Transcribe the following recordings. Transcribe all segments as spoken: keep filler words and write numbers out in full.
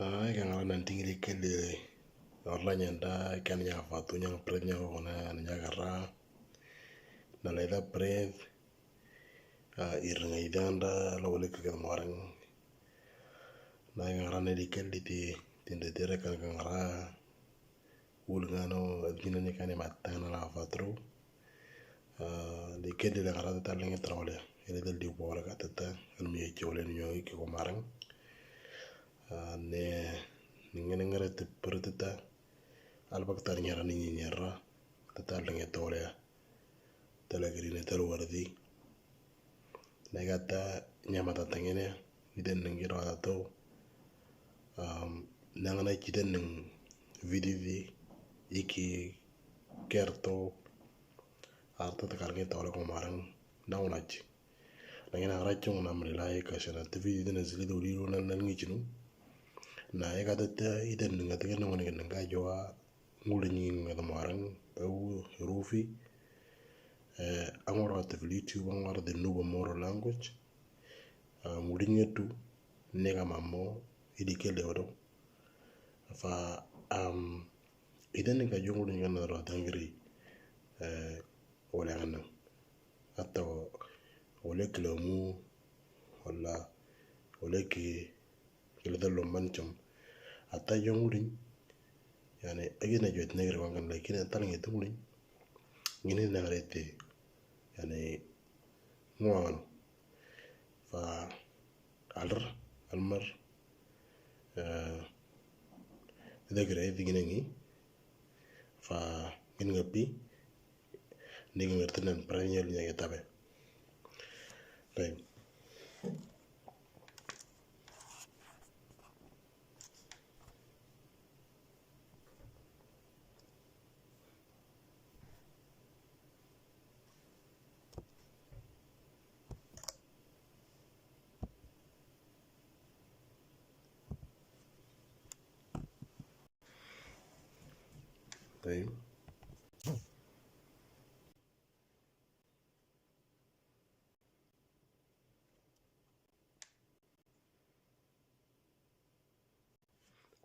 Ai, kangara nanti ngiri keli orla nyanda kan nya fatu nya pret nya kona nya kara. Na leda pret ir ngai danda lo wale ke marang. Na kangara ne di keli ti tinde tere kan kangara. Wul ngano admina ne kane matana la fatru. Di kedi la kara tata lenge trawle. Ele del di bora ka tata. Anu mi eche wale nyo ki ko marang. Ne ningene ngere te per tata. Albak tar nyara ni nyara. Tata lenge tole. Tala kiri ne tala wardi. Negata nyamata tangene. Iden nengiro atato. Nangana kiden neng vidi di. Iki kerto. Arta takarnge tawala ko marang. Nangunachi. Nangina arachung namri lai kasana. Te vidi dina zili do lilo nan nangichinu. Na ega tete iden neng atake nangone neng kajoa. Nguli nyingi nge the marang. Au rufi. Angora te vili tu angora the nuba moro language. Nguli nge tu. Nega mamo. Idi kele oro. Fa am iden neng kajo nguli nge na ro tangiri. Wale ngana. Ato wale kilomu wala wale ki kila dalo mancham. Ata yong uling. Yani agi na jwet negri wangan lakini atal ngi tu uling. Ngini na rete. Yani ngwano. Fa alr almar. Ida kira edi gina ngi. Fa ngin ngapi. Ni ngerti nan pranyal nya tabe. Baik. Tayyib.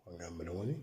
Kwanga meloni.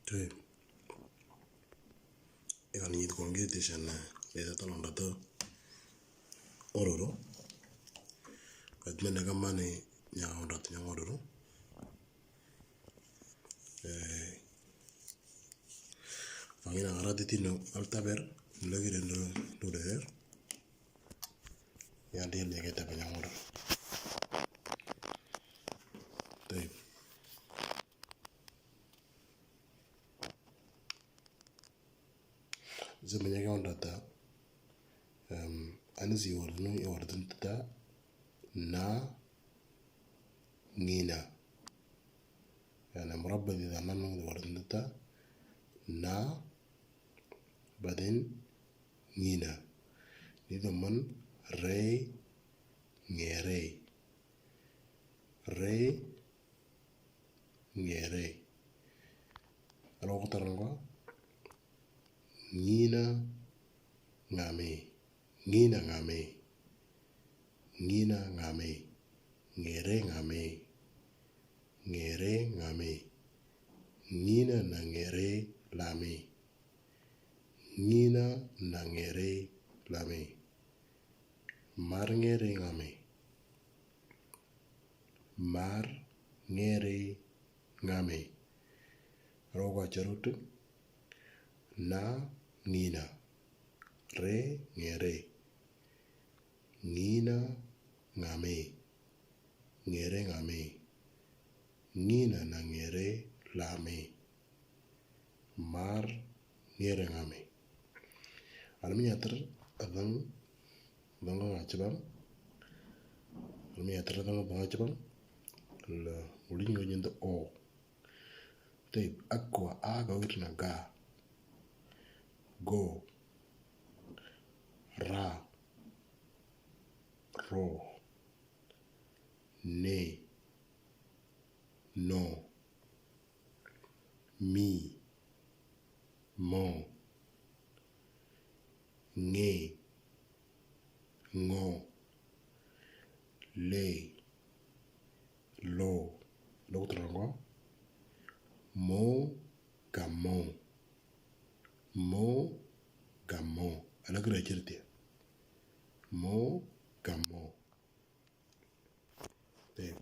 Te. Ega ni it kongi te shan na. Ega talon dato. Ororo. Kat mene kamane nya ondat nya ororo. Fangina arati tino altaber lagi dendo do der. Ya dia ni kita penyangor. Tayyib. Zemenya ke ondata. Ani si wordinu i wordin tata na ngina. Yani murabba di zaman nung di wordin tata na badin ngina. Ni zaman rei ngerei. Rei ngerei. Alo ko tarang ko ngina ngame. Ngina ngame. Ngina ngame. Ngere ngame. Ngere ngame. Ngina na ngere lame. Ngina na ngere lame. Mar ngere ngame. Mar ngere ngame. Rogo acharutu. Na ngina. Re ngere. Ngina ngame. Ngere ngame. Ngina na ngere lame. mar ngerengame. Almi yatar adang adang achabang. Almi yatar adang adang achabang. La ulin go nyendo o. Taip, akwa a go itna ga. Go. Ra. Ro. Ne. No. Mi. Mo. Nge. Ngo. Le. Lo. Lo kutrangwa. Mo. Gamo. Mo. Gamo. Ala kira chirte. Mo. Gamo. Taip.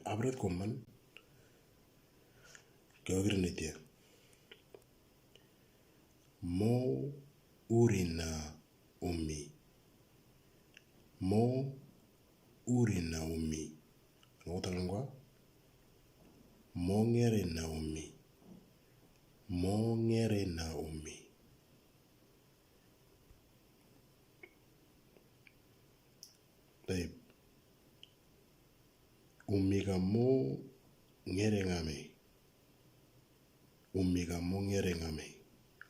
Abret koman kawagir nitia. Mo urina umi. Mo urina umi. Lo talangwa. Mo ngerina umi. Mo ngerina umi. Taip. Umi gamo ngerengame. Umi gamo ngerengame.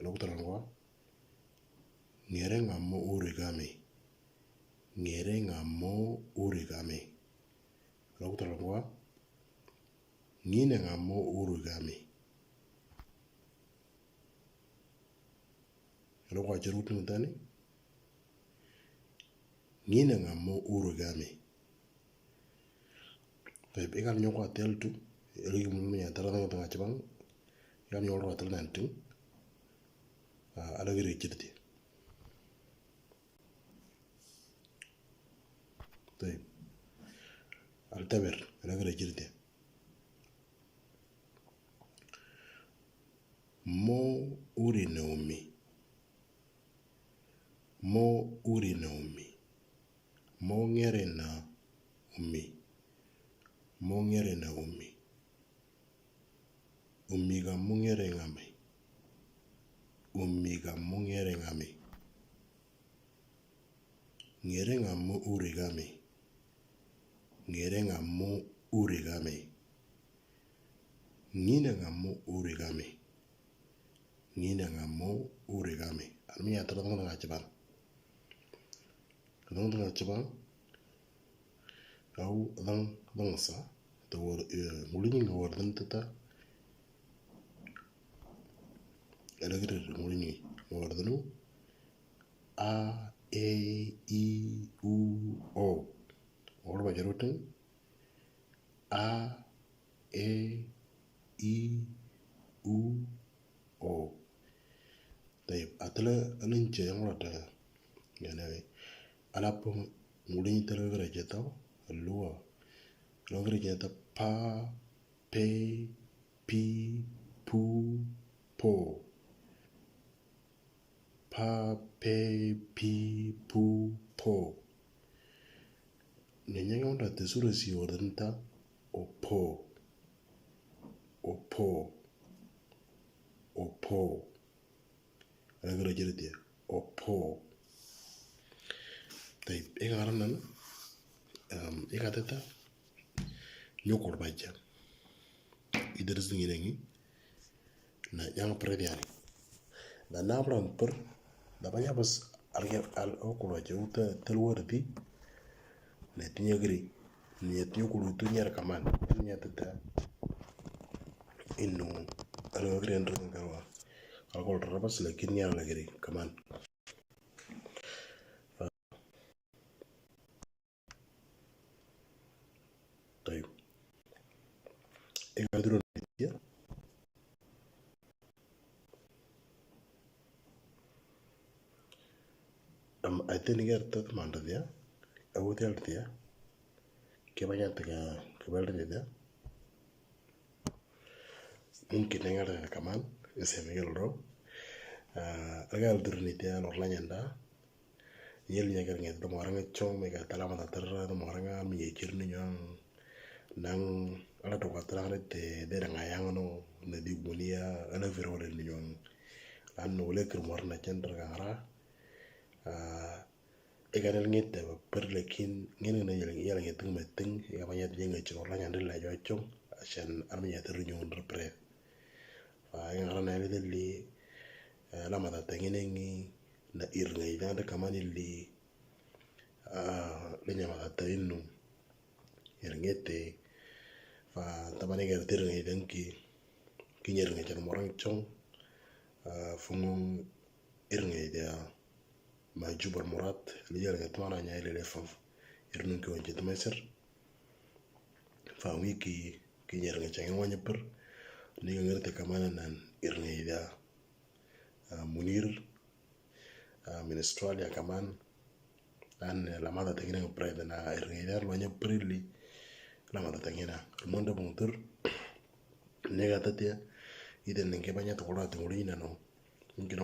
Lo kutrangwa. Ngerengamo urigame. Ngerengamo urigame. Lo kutrangwa. Ngine ngamo urigame. Lo kwa chirut nutani. Ngine ngamo urigame. Taip, ikal nyoko atel tu. Eri mulu nya tara tanga tanga chabang. Ikal nyoko atel nantu. Ala giri chirti. Taip. Al taber ala giri chirti. Mo urina umi. Mo urina umi. Mo ngerina umi. Mo ngerina umi. Umi gamo ngerengame. Umi gamo ngerengame. Ngerengamo urigame. Ngerengamo urigame. Ngine ngamo urigame. Ngine ngamo urigame. Almi yatar dang dang achabang. Dang dang achabang. Au dang dang sa. Tawar mulini ngawar dan tata. Alagir mulini ngawar danu. A, e, i, u, o. Ol bajarutin. A, e, i, u, o. Taip, atala alinche yang rata. Yani, alapung mulini tala garaje tau, lua. Lo garaje ta pa, pe, pi, pu, po. Pa, pe, pi, pu, po. Nyenyanga unda te sura si ordenta o po. O po. O po. Ala gara jere dia. O po. Taip, eka aran nan. Eka teta. Nyokor baja. Idris ngi nengi. Na yang per diari. Na na pran per. Na banya bas alge al okolo aja uta telwardi. Na tinya gri. Nya tinya kulu tu nyar kaman. Tinya teta. Inu alge gri andro ngarwa. Alkol rabas lakin nyar lagri kaman. Taip. Eka duro dia. Am aite ni ger tat manda dia. Au tel dia. Ke banya tega ke bel dia. Mungkin dengar kaman. Ese miguel ro. Aga al duro ni dia lor lanyanda. Yel nyagar nge to moranga chong me ga tala mata terra to moranga mi ye chirni nyang nang Ala to ka tra te de nga yang no ne di bunia ala viro le ni yong. Lan no le kir mor na chen tra ka ra. Ah, e ka nel ngit te per le kin ngin ne yel yel ngit me ting e ka banya de ngi chro la nyan la jo chong. Shen armi ya ter nyong dr pre. Fa e nga ra na le de li la ma ta te ngin ngi na ir ngi ja de kamani li. Ah, le nya ma ta te inu ir ngi te. Fa ta bani ger tir ngi den ki ki nyer ngi chen morang chong. Ah, fungong ir ngi de ma jubar murat li yer ngi tmana nya ile le fa ir nun ki wonje tmeser. Fa wi ki ki nyer ngi chen wanya per ni ngi te kamana nan ir ngi de. Ah, munir, ah, min Australia kaman. An la ma ta te ngin ngi pre de na ir ngi de lo nya pre li la ma ta te ngin na monda bung tur. Ne ga ta te ide ngi banya to ko la te ngin na no. Ngi